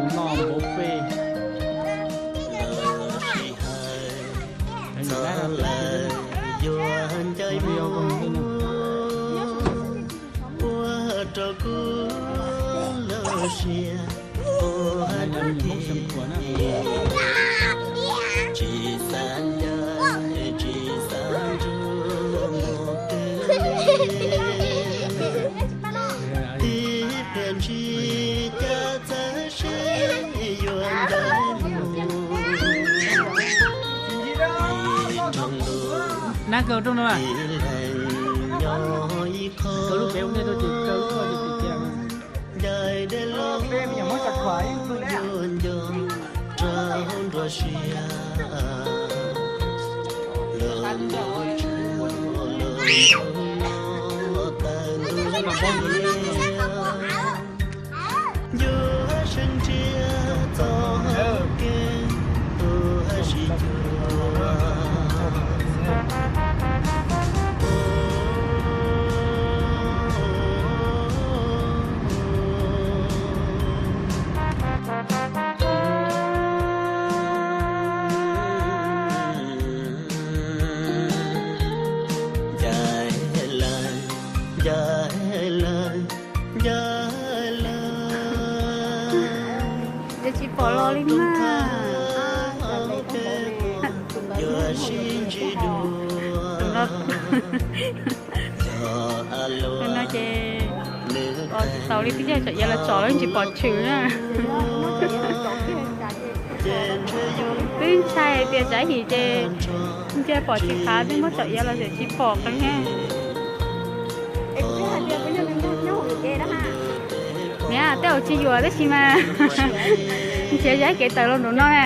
Noj npau pej. Txog lawm yuav ncaim mus ua rau kuv lub siab ua rau tib tsis xav ncaim tsis xav nrug mus pem. Tib pliag ntsis cas txawm sib yuav ncaim mus. Ib rooj lub, ib leeg nyob ib qho, ncaim dej los yuav nco rau nruab siab. Los ntuj tsuag los ntuj no tawm ntuj liab. Yuav sawv ntsia txoj kev tuag sib cuag. Ncaim lawm, ncaim lawm, ncaim lawm. Tsis pom los li na. Yuav sib ntsib dua. No ces tsis tau li, twb yog tsom iav los tsom los tsis pom tshwm na. Twb ntshai tias tsam him ces ntshe pom tsis khav, twb muab tsom iav los tseem tsis pom qeeb. Niam, tej zaum tsis yuam tab sis mas nrhiav zaj kev tawm los nraum no na.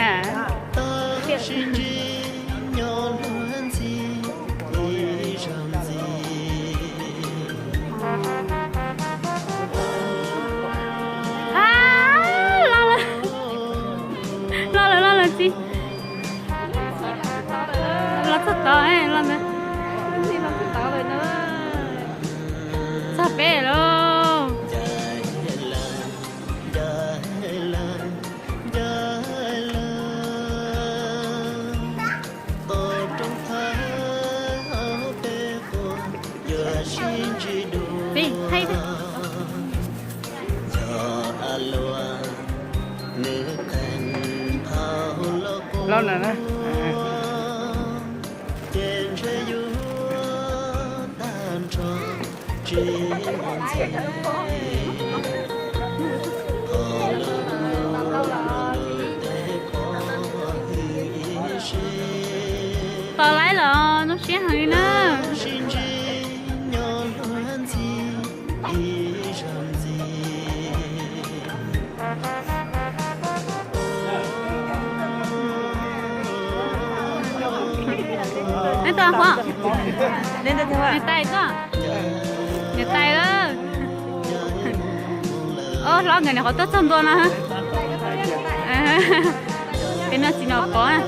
Los lawm, los lawm txiv. Los txog tod, los ntawd. Txog peb lauj. Peb thaij. Los na na. Tos laib los zoo siab heev li na. Neb tuaj Huab, niam tais tuaj, niam tais. Ob hlob nkawd niam qhuav tuaj txog ntua no. Peb noj txiv no pov na.